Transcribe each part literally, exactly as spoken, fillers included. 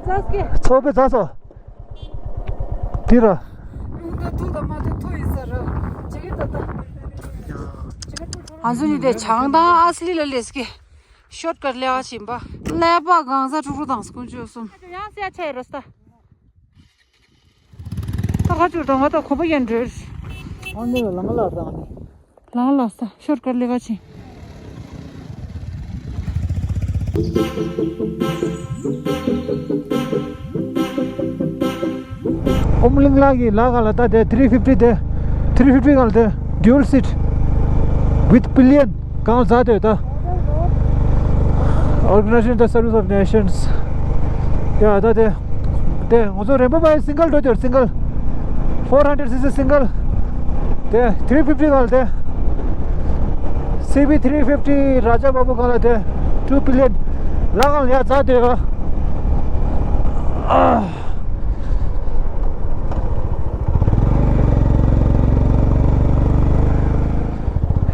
ཚོགས་པའི་རྫ་སོ། དེ་ར། ང་ཚོ་ནི་དེ་བྱང་ཐང་ཨ་སི་ལི་ལ་སླེབས་ཀྱི། ཤོར་ཀཊ་ལེ་བ་ཕྱིན་པ། ཀླད་པ་གང་ས་ཕྲུག་རུ་དང་སྐུ་མཆོད་གསུམ། ཡང་སེ་ཆ་ཡི་རོ་སྟ། ད་ཁ་ཅུར་དང་ང་ད་གོམ་པ་ཡན་འགྲོས། ཨ་ནི་ལ་ང་ལ་རང་ནི། ལ་ང་ལ་ས་ཤོར་ཀཊ་ལེ་ག་ཕྱིན། ཨོམ་གླིང་ལ་གི་ལ་ག་ལ་ད་དེ་ཐི་རི་ཕིབ་ཊི་དེ། ཐི་རི་ཕིབ་ཊི་ག་ལ་དེ་ཌུ་ཨལ་སིཊ་ཝིད་པི་ལི་ཡན་གང་ཟ་དོད་ད། Organization the Service of Nations. ཡ་ད་དེ། དེ་ང་ཚོ་རེན་པོ་པའི་སིང་གལ་འགྲོ་དེར་སིང་གལ། ཕོར་ཧན་ཌེཌ་སི་སི་སིང་གལ། དེ་ཐི་རི་ཕིབ་ཊི་ག་ལ་དེ། སི་བི་ཐི་རི་ཕིབ་ཊི་རཱ་ཇ་བྷ་བུ་ག་ལ་དེ། ཊུ་པི་ལི་ཡན་ལ་ག་ལ་ཡ་ཟ་དོད་ཡ། ཨ།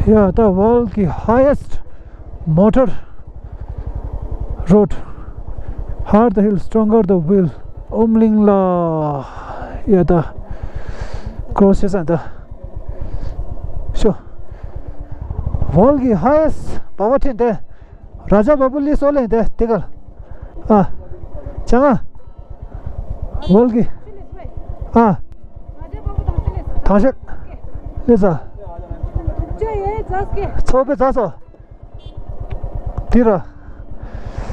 ཡ་ད་world གི་highest motor road. Higher the hill, stronger the will. ཨོམ་གླིང་ལ་ཡ་ད་ཀོ་རོ་སི་ཤེས་ས་ད། ཤོ། world གི་highest བ་བ་ཐེན་དེ། རཱ་ཇ་བྷ་བུ་ལི་སོ་ལེན་དེ་དེ་གར། ཨ། ཅང་ཨ། ཝོལ་གི། ཨ། ཐང་ཤག་ལི་ས། ཚོགས་པའི་རྫ་སོ། དེ་ར།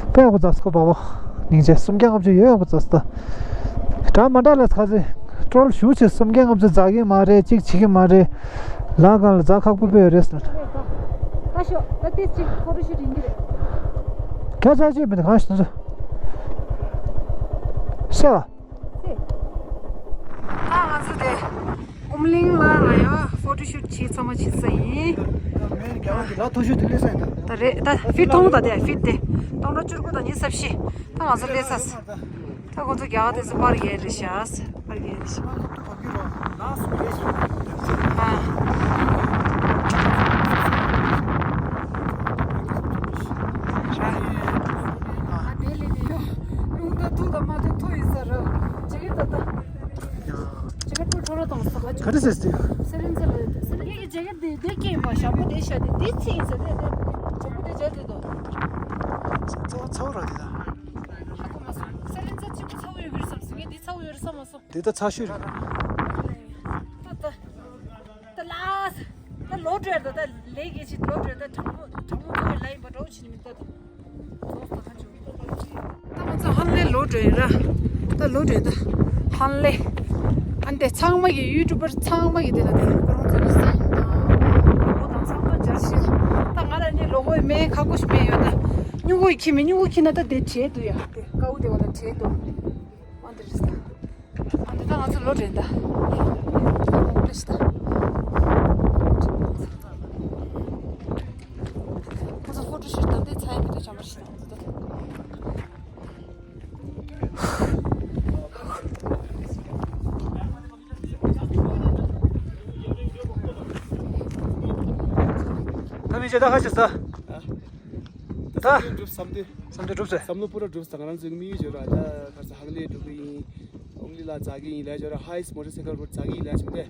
དཔེ་ཡག་པོ་རྫ་སོ་བ་བ། སྙིང་རྗེ་སུམ་བརྒྱ་ལྔ་བཅུ་ཡོད་ཡག་པོ་རྫ་སོ་ད། འདྲ་མ་འདྲ་ལ་ཁ་ཟེ། ཀྲོལ་ཞུ་ཆེ་སུམ་བརྒྱ་ལྔ་བཅུ་རྫ་གི་མ་རེད་གཅིག་བྱེད་ཀྱི་མ་རེད། ལ་གང་ལ་རྫ་ཁག་པོ་དཔེ་ཡོད་རེད་ཟེར། ད་ཤོག་ད་དེ་གཅིག་ཕོ་ཊོ་ཤུ་ཊི་ཡིན་གྱི་རེད། ཁྱད་མཚར་ཅིག་མི་འདུག་གང་ཞིག་ན་ཚོ། ཤ། ད་ང་ཚོ་དེ་ཨོམ་གླིང་ལ་ལ་ཡ་ཕོ་ཊོ་ཤུ་ཊི་བྱེད་ཚང་མ་བྱེད་ས་ཡིན། ད་མེད་རྒྱ་བ་གི་ལ་ཐོ་ཤུ་ཊི་ལས་ས་ཡིན་ད། ད་རེད་ད་ཕིཊ་སྟོང་དང་དེ་ཕིཊ་དེ་སྟོང་ཕྲག་བཅུ་དགུ་དང་ཉི་ཤུ་རྩ་བཞི། ད་ང་ཚོ་ལས་ས་སུ། ད་ཁོ་ཚོ་རྒྱ་གར་དེ་ཚོ་པར་རྒྱལ་རེད་ཤག་པར་རྒྱལ་རེད་ཤག་ཨ། ཨ་དེ་ལས་དེ་ཡོ། རླུང་རྟ་ཐུག་དང་མ་ཐུག་ཐོ་ཡིན་ས་ར། ཇེ་གེ་ད་ད། ཇེ་གེ་ཐུག་ཐོ་ར་དང་ས་ཁ་ཅུ། ག་རེ་ཟེར་སྟེ། སེ་རིན་ཟེར་ལ་ཡོད་དེ་སེ་རིན་ངེད་ཀྱི་ཇེ་གེ་དེ་དེ་སྐྱེས་པ་ཞྭ་མོ་དེ་ཤ་དེ་དེ་ཚིག་ཡིན་ས་དེ་དེ་ཇེ་མོ་དེ་ཇེ་དེ་དོ། ཚ་བོ་ཚ་བོ་ར་དེ་ད། ཧ་གོ་མ་སོང་། སེ་རིན་ཟེར་གཅིག་པུ་ཚ་བོ་ཡོད་པའི་བསམ་སོང་ངས་དེ་ཚ་བོ་ཡོད་རེད་བསམ་མ་སོང་། དེ་ད་ཚ་ཤོས་རེད། ད་ད་ད་ལགས། ད་ལོ་བགྲོད་ད་ད་ལས་ཀྱི་ཆེད་ལོ་བགྲོད་ད་དྲང་མོ་དྲང་མོ་ཚོ་ལ་ཡིན་པ་འགྲོ་ཕྱིན་མི་ད་ད། ད་ང་ཚོ་ཧན་ལེ་ལོ་བགྲོད་ཡིན་ར། ད་ལོ་བགྲོད་ད་ཧན་ལེ། ཨ་འདི་ཚང་མ་གི་ཡུ་ཊུབ་པར་ཚང་མ་གི་དེ་ལ་དེ་ཁོ་རང་ཚོ་གི་སེམས་དང་ལོ་དང་ཚང་མ་འཇར་ཤི། ད་ང་ལ་ནི་ལོ་གོ་མེད་ཁ་ཁོ་ཞིག་མེད་ཡོད་ད། སྨྱུ་གུ་ཡི་ཁྱི་མི་སྨྱུ་གུ་ཁྱི་ན་ད་དེ་བྲེལ་འདུག་ཡ་དེ་ཀའུ་དེ་བ་ད་བྲེལ་འདུག་ཨ་འདི་རེད་ད། ཨ་འདི་ད་ང་ཚོ་ལོ་རེད་ད། ཨ་འདི་རེད་ད། ཁོ་ཚོ་ཧོ་ཀྲུ་ཤུ་ད་འདི་ཚ་ཡ་མི་འདུག་ཅང་མ་རེད་ད། ད་མི་བྱེད་ད་ཁ་ཤས་ས། ད། བསམ་དོན་གྲུབ་བསམ་དོན། བསམ་དོན་གྲུབ་ཟེར། བསམ་བློ་པུ་ར་གྲུབ་ས། ང་རང་ཚོའི་དམིགས་ཡུལ་བརྗོད་ར་ད་ཁ་ས་ཧང་ལེ་འགྲོ་གི་ཡིན། ཨོམ་ལི་ལ་འཛག་གི་ཡིན་ལ་བརྗོད་ར་ཧའེ་སི་མོ་ཊར་སའི་ཀལ་རོ་ཌི་འཛག་གི་ཡིན་ལ་བྱུང་སྟེ། ཨ།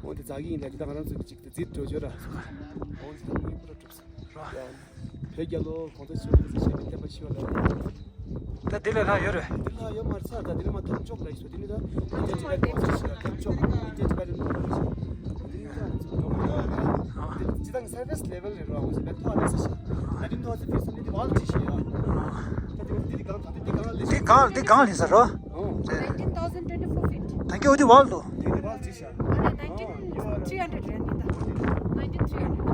འོང་དེ་འཛག་གི་ཡིན་ལ་དེ་ད་ང་རང་ཚོ་གཅིག་ཏུ་རྫིད་འགྲོ་བརྗོད་ར། འོང་དེ་ད་དམིགས་ཡུལ་པུ་ར་གྲུབ་ས། ར། བོད་རྒྱལ་ལོ་གོང་ས་མཆོག་གི་ཞབས་པད་བརྟན་པ་ཞུ་བ་ལ། ད་དེ་ལས་ལྷག་ཡོད་རེད། དེ་ལྷག་ཡོད་མ་རེད་ས། ད་དེ་ནི་མ་ཐོབ་ཆོག་ལ་ཞུ་དེ་ནི་ད་ཨིན་ཇི་ཊི་པའི་ཐོབ་ཆོག་ཞུ་ཐོབ་ཆོག་ཨིན་ཇི་ཊི་པའི་ཐོབ་ཆོག་ཞུ། དེ་ནི་ད་ང་ཚོ་འགྲོ་གི་ཡོད་རེད། དེ་སྤྱི་བཏང་གི་སར་ཝི་སི་ལེ་ཝལ་རེད་ར། འོང་ཞེ་པའི་ཐོག་ལ་ས་ཞུ། ད་དེ་ནི་ཐོག་ཚེ་ཕེར་སོང་ནི་དེ་ཝལ་ཅི་ཞུ་ཡ། ད་དེ་དེ་དེ་གང་ད་དེ་དེ་གང་ལ་དེ་གང་དེ་གང་ལ་ས་རོ། ཨོ། nineteen thousand twenty-four feet. ད་གི་འོ་དེ་ཝལ་དོ། དེ་དེ་ཝལ་ཅི་ཞུ། ཨ་ནི་nineteen three hundred རེད་འདི་ད། nineteen three hundred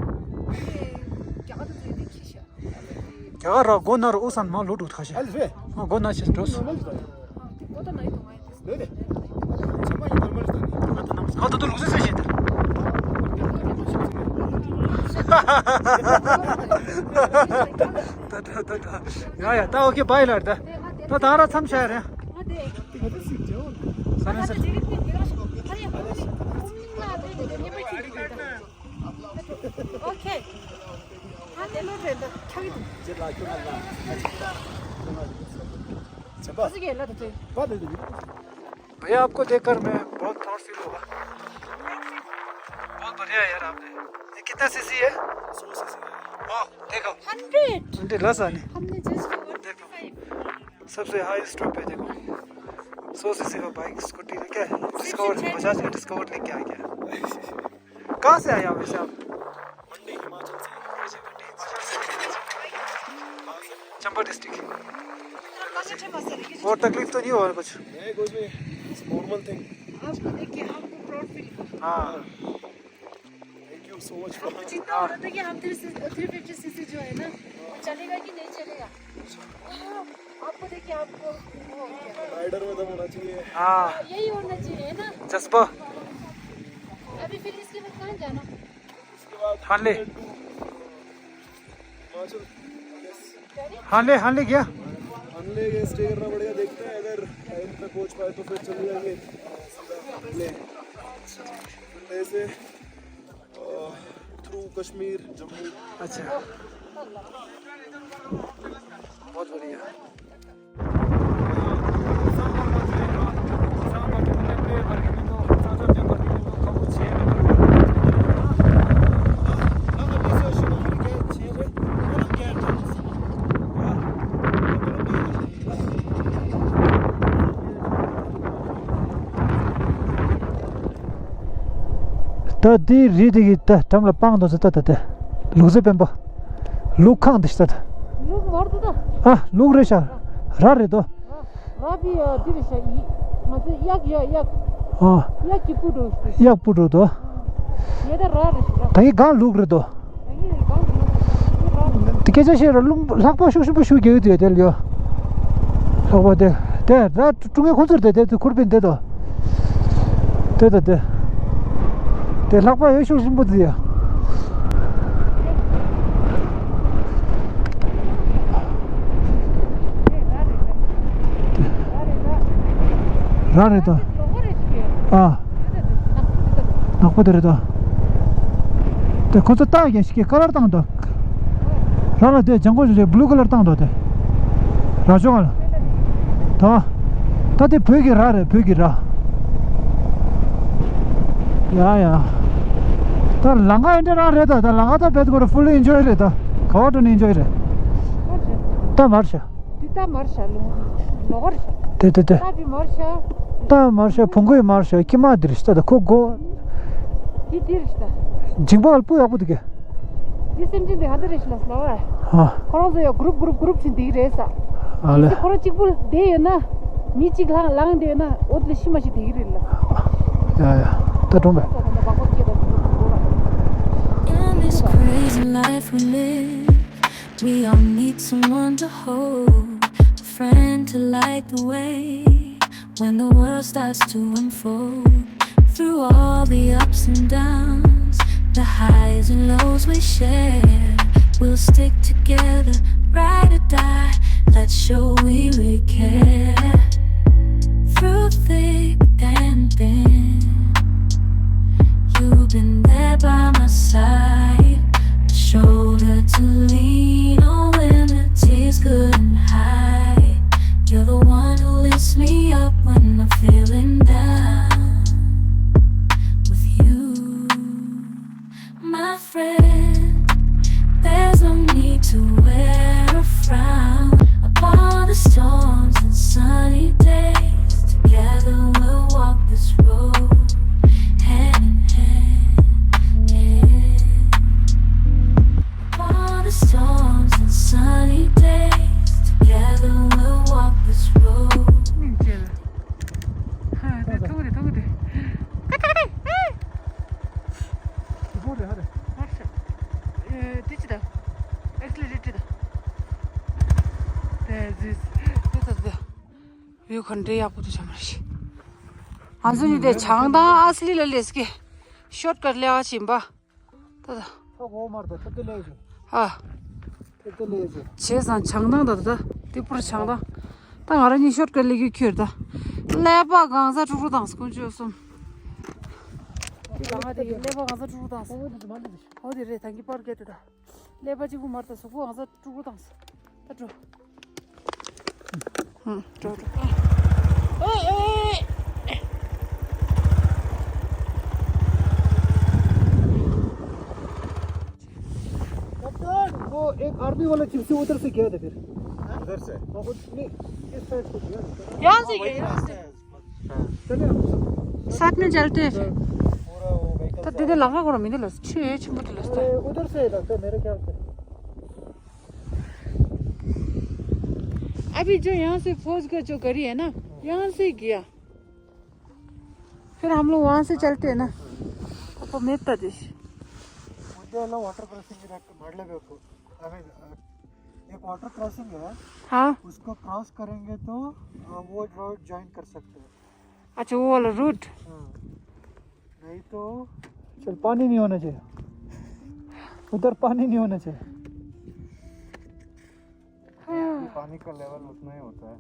རྒྱ་གར་དུ་ཚོད་དེ་ཅི་ཞུ། རྒྱ་གར་ར་སྒོ་ན་རུ་ཨུ་སན་མ་ལོ་དྲུག་ཐག་ཤ། ཨ་ལེ་རེད། ཨ་སྒོ་ན་ཆེ་འགྲོ་སོང་། ནོར་མལ་ཟེར། ཨ་དེ་སྒོ་ད་ན་ཡི་དུ་ང་ཡི་དུ་ལེ་ལེ། ཚང་མ་ཡི་ནོར་མལ་ཟེར། ཨ་ད་ནམ་ཨ་ད་དུ་ལུག་ཟེར་ཟེར་ཞེས་དར། ད་ད་ད་ད། ཡ་ཡ་ད་ཨོ་ཁེ་བྷའི་ལར་ད། ད་ད་ར་མཚམས་བྱ་ཡ་རེད། ས་ནས་ས། ཨོ་ཁེ། ཨ་ནི་ལོ་རེད་འདུག་ཁྱག་གི་འདུག་ཅེས་ལ་ཁྱོད་ང་ལ། चंपा। कैसे खेलना था तू? बात दे दे। भैया, आपको देखकर मैं बहुत प्राउड फील हुआ। बहुत बढ़िया है यार आपने। ये कितना सीसी है? सौ सीसी है। ओ, देखो। हंड्रेड। हंड्रेड लासा नहीं। हमने जस्ट देखो। सबसे हाईएस्ट टॉप पे देखो। सौ सीसी का बाइक, स्कूटी लेके डिस्कवर, बजाज का डिस्कवर लेके आ गया। कहाँ से आए आप वैसे आप? मंडी, हिमाचल से। चंबा डिस्ट्रिक्ट। और तकलीफ तो नहीं हुआ कुछ? नहीं, कुछ भी। Normal thing. आपको देख के हमको प्राउड फील हुआ। हाँ। Thank you so much. आपको चिंता हो रहा था कि हम थ्री थ्री फिफ्टी सीसी जो है ना, वो चलेगा कि नहीं चलेगा? आपको देख के आपको वो हो गया। राइडर में दम होना चाहिए। हाँ। यही होना चाहिए, है ना? जज्बा। अभी फिर इसके बाद कहाँ जाना? उसके बाद हानले। हिमाचल। हानले, हानले क्या? हानले ये स्टे करना पड़ेगा, देखते हैं अगर टाइम पे पहुंच पाए तो फिर चले जाएंगे सीधा ले। फिर ऐसे थ्रू कश्मीर, जम्मू। अच्छा, बहुत बढ़िया। ད་དེའི་རི་དེ་གི་ད་འགྲམ་ལ་སྤང་འདུག་ཟེར། ད་ད་དེ་ལུག་རྫི་དཔོན་པོ། ལུག་ཁང་དེ་ཤི་ད་ད། ལུག་མོར་དུ་ད། ཨ་ལུག་རེད་ཤག་ར་རེད་དོ། ར་བི་ཡ་དེ་རེད་ཤག་ཡི་ང་ཚོ་གཡག་ཡ་གཡག་ཨ་གཡག་གི་སྤུ་འགྲོ་ཤི། གཡག་སྤུ་འགྲོ་དོ། ཡེ་ད་ར་རེད་ཤག་ད་ཡི་གང་ལུག་རེད་དོ། དེ་སྐད་ཆ་བཤད་ར་ལུང་ལྷག་པ་ཤུགས་ཆེན་པོ་ཞུ་རྒྱུ་ཡོད་དེ་དེ་ལ་ཡོ། ལྷག་པ་དེ་དེ་ར་ཀྲུང་ངེ་ཁོང་ཚོར་དེ་དེ་དེ་ཁུར་པིན་དེ་དོ། དེ་དོ་དེ་དེ་ལྷག་པ་ཡོད་ཤུགས་ཆེན་པོ་དེ་ཡོ། ར་རེད་དོ། ཨ། ནག་པོ་དེ་རེད་དོ། དེ་ཁོ་ཚོ་བཏགས་ཀྱང་ཞིག་གི་ཀ་ལར་བཏང་དོ། ར་ལ་དེ་ལྗང་གུ་ཞིག་རེད། བླུ་ཀ་ལར་བཏང་དོ་དེ། ར་ཅོ་ག་ལ། དོ། ད་དེ་བོད་ཀྱི་ར་རེད། བོད་ཀྱི་ར། ཡ་ཡ། ད་ལམ་ཁ་འདི་རང་རེད་ད། ད་ལམ་ཁ་ད་བེད་ཀོ་ར་ཕུལ་ཨིན་ཇོའི་རེད་ད། ག་བ་ཏོན་ཨིན་ཇོའི་རེད། ད་མར་ཤ། འདི་ད་མར་ཤ་ལུང་ལོ་གར་ཤ། དེ་དེ་དེ། ད་བི་མར་ཤ། ད་མར་ཤ་བོང་གུའི་མར་ཤ་ཁྱི་མ་འདིར་ཤ་ད་ཁོ་གོ། འདི་འདིར་ཤ་ད། འཇིང་པ་ཨལ་པུ་ཡག་པོ་འདུག་གི། འདི་སེམས་ཅན་འདི་ཧ་ད་རེ་ཤ་ལ་སླ་བ། ཧ། ཁོ་རང་ཚོ་ཡོ་གུ་རུབ་གུ་རུབ་གུ་རུབ་ཕྱིན་འདི་རེད་ས། ཨ་ལེ། ཁོ་རང་གཅིག་པུ་བསྡད་ཡོད་ན། མི་གཅིག་ལངས་ལངས་བསྡད་ཡོད་ན་འོ་དེ་ལ་ཤི་མ་ཤི་འདི་རེད་ལ། ཡ་ཡ། ད་གྲོངས་པས། In this crazy life we live, we all need someone to hold, a friend to light the way when the world starts to unfold. Through all the ups and downs, the highs and lows we share, we'll stick together, ride or die. Let's show we really care. Through thick and thin, you've been there by my side, a shoulder to lean on when the tears couldn't hide. You're the one who lifts me up when I'm feeling down. With you, my friend, there's no need to wear a frown. Upon the storms and sunny days, together we'll walk this road, hand in hand. Yeah. Upon the storms and sunny days, together we'll walk this road. ཐུག་རེད་ཐུག་རེད། དེ་ཕོ་རེད་ཧ་རེད། མར་ཤ། ཨེ་དེ་ཅི་ད། ཨེག་སི་ལི་རེ་ཊི་ད། དེ་ཟིས་དེ་ད་དེ། བིའུ་ག་འདྲ་ཡག་པོ་འདུག་བྱ་མར་ཤ། ང་ཚོ་གཉིས་དེ་བྱང་ཐང་ཨ་སི་ལི་ལ་སླེབས་ཀྱི། ཤོར་ཀཊ་སླེབས་ཀྱི་ཡིན་པ། ད་ད། ཧོ་མར་ད་ད་དེ་ལས་ཀྱི། ཨ། ད་དེ་ལས་ཀྱི། བྱས་ཙང་བྱང་ཐང་ད་ད་ད། དེ་པུར་བྱང་ཐང་། ད་ང་རང་གཉིས་ཤོར་ཀཊ་སླེབས་ཀྱི་ཁྱོད་ད། ཀླད་པ་གང་ས་དཀྲུག་དཀྲུག་བཏང་སོང་དཀོན་མཆོག་གསུམ། དེ་ལ་ང་དེ་ཀླད་པ་གང་ས་དཀྲུག་དཀྲུག་བཏང་སོང་། ཧོ་དེ་རེད་ད་གི་པར་གེ་དེ་ད། ཀླད་པ་གཅིག་པུ་མར་ད་གཟུགས་པོ་གང་ས་དཀྲུག་དཀྲུག་བཏང་སོང་། ད་འགྲོ། ཧུམ། འགྲོ་འགྲོ། ཨེ་ཨེ། कप्तान, वो एक आर्मी वाला जिप्सी उधर से गया था फिर। उधर से? हाँ, वो नहीं, इस साइड से गया था। यहाँ से गया, यहाँ से। चलिए हम। साथ में चलते हैं फिर। पूरा वो व्हीकल तो दीदी लगा करो, मेरे लस छे छे मुझे लस। अरे, उधर से है लगता है मेरे ख्याल से। अभी जो यहाँ से फौज का जो गाड़ी है ना, यहाँ से गया। फिर हम लोग वहाँ से चलते हैं ना। पापा, मैं तो दिस। उद्याला वाटर क्रॉसिंग के रख मार ले बेको। अबे, एक वाटर क्रॉसिंग है। हाँ। उसको क्रॉस करेंगे तो, अ, वो रोड ज्वाइन कर सकते हैं। अच्छा, वो वाला रूट। हाँ। नहीं तो चल, पानी नहीं होना चाहिए। उधर पानी नहीं होना चाहिए। हाँ। पानी का लेवल उतना ही होता है।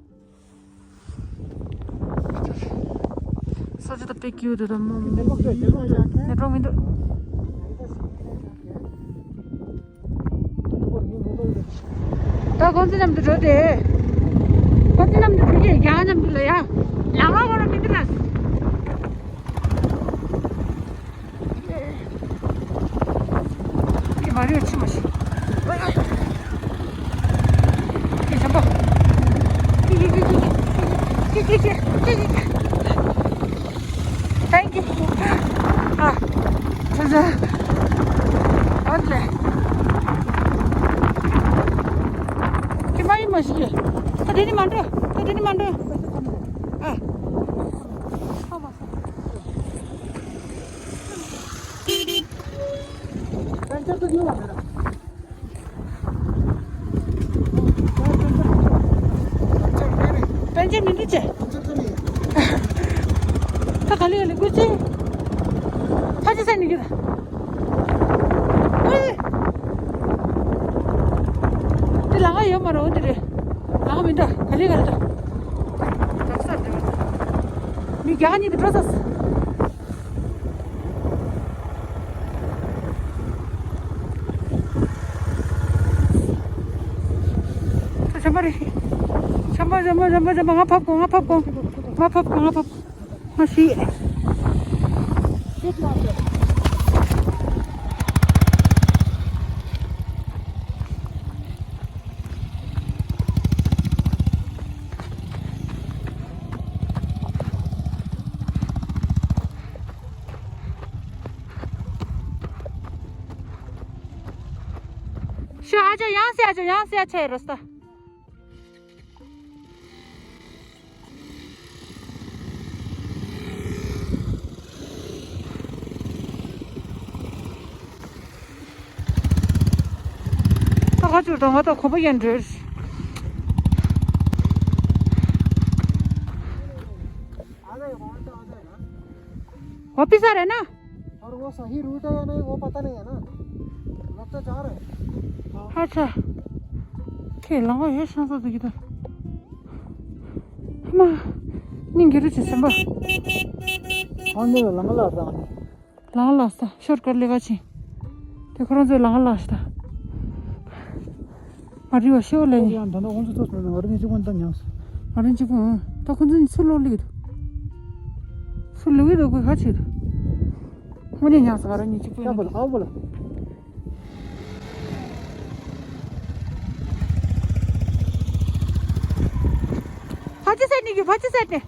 सोचे तो पिक क्यों दे दो। नेटवर्क में तो। ད་ཁོང་ཚོ་མཉམ་དུ་འགྲོ་དེ། ཁོང་ཚོ་མཉམ་དུ་འགྲོ་གི་རྒྱ་མཉམ་དུ་ལ་ཡ། ལ་ང་གོ་ར་མི་འདི་ར། ཁྱེད་མ་རེད་ཆི་མ་ཤི། ཁྱེད་ཆམ་པ། ཁྱེད་ཁྱེད་ཁྱེད། Thank you. ཨ། ཐུགས་རྗེ་ཆེ། ཨོ་ལེ། ཁྱེད་མ་ཡིན་མ་ཤི། ད་དེ་ནི་མ་འགྲོ། ད་དེ་ནི་མ་འགྲོ། ཨ། पंचर तो नहीं हुआ मेरा। पंचर नहीं नीचे। पंचर तो नहीं है। ད་ག་ལེ་ག་ལེ་ཀུ་ཅི། ཕ་ཅི་ས་ནི་གི་ད། ཨེ། དེ་ལ་ང་ཡོད་མ་རེད་འོ་དེ་རེད། ལ་ང་མི་འདྲ་ག་ལེ་ག་ལེ་ད། ད་ས་དེ་མ་ད། མི་རྒྱག་ནི་དེ་འགྲོ་ས། ཆམ་པ་རེད། ཆམ་པ་ཆམ་པ་ཆམ་པ་ཆམ་པ། ང་ཕབ་གོ། ང་ཕབ་གོ། ང་ཕབ་གོ། ང་ཕབ་གོ། ང་ཤི། ཤོ། ཨ་ཅག་ཡང་སེ། ཨ་ཅག་ཡང་སེ། ཨ་ཆ་ཡ་རོ་སྟ། ད་ག་ཚོད་དང་ང་ད་གོམ་པ་ཡན་འགྲོས། वापस आ रहे हैं ना? और वो सही रूट है या नहीं, वो पता नहीं है ना। लोग तो जा रहे हैं। हाँ। अच्छा। ཁྱེད་ལང་བ་ཡོད་ཤང་ས་འདུག་གི་ད། ཧ་མ། སྙིང་རྗེ་རུ་ཆེ་སེམས་པ། ཨ་ནི་ལང་ལ་ད། ལང་ལ་ས་ཤོར་ཀར་ལེ་ག་ཆེ། དེ་ཁོ་རང་ཚོའི་ལང་ལ་ཤ་ད། མ་རི་བ་ཤེའོ་ལེ། ཡང་ད་ནི་ཁོང་ཚོ་ཚོ་སོང་ན་ང་རང་གཉིས་གཅིག་པོ་འདང་ཉམས་སོང་། ང་རང་གཅིག་པོ་ཨང་། ད་ཁོང་ཚོ་གཉིས་ཚུར་ལོག་ལེ་གི་འདུག་ཚུར་ལོག་གི་འདུག་ཁོས་ག་བྱེད་འདུག་དངོས་གནས་ཉམས་སོང་། ང་རང་གཉིས་གཅིག་པོ་ཡིན་ན། ཕ་ཅི་ཟེར་ནི་གི། ཕ་ཅི་ཟེར་ནི།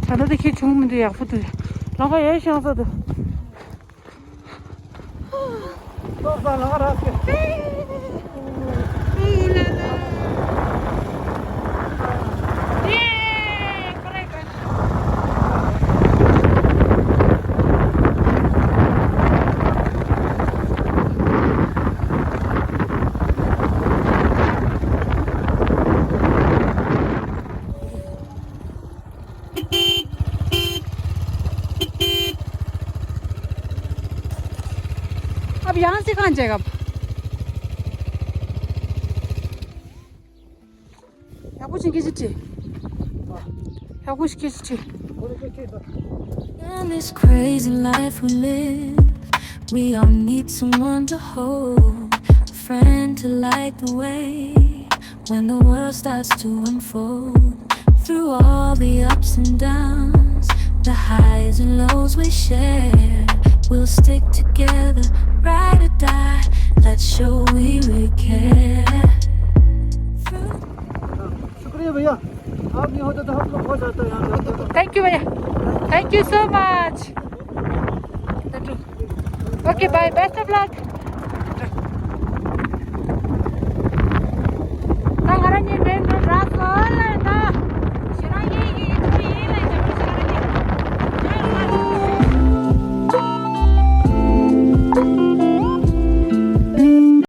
ད་ལྟ་དེ་ཁྱེད་བྱུང་མི་འདུག་ཡག་པོ་འདུག་ལམ་ཁ་ཡར་བཞེངས་ས་འདུག अब यहाँ से कहाँ जाएगा? ཡག་པོ་ཞིག་སྐད་ཆ་དྲིས། ཡག་པོ་ཞིག་སྐད་ཆ་དྲིས། In this crazy life we live, We all need someone to hold, a friend to light the way when the world starts to unfold. Through all the ups and downs, the highs and lows we share, we'll stick together, ride or die. Let's show we really care. शुक्रिया भैया, आपने होता तो हम लोग खो जाता यहाँ पे। Thank you भैया, thank you so much. Okay, bye, best of luck.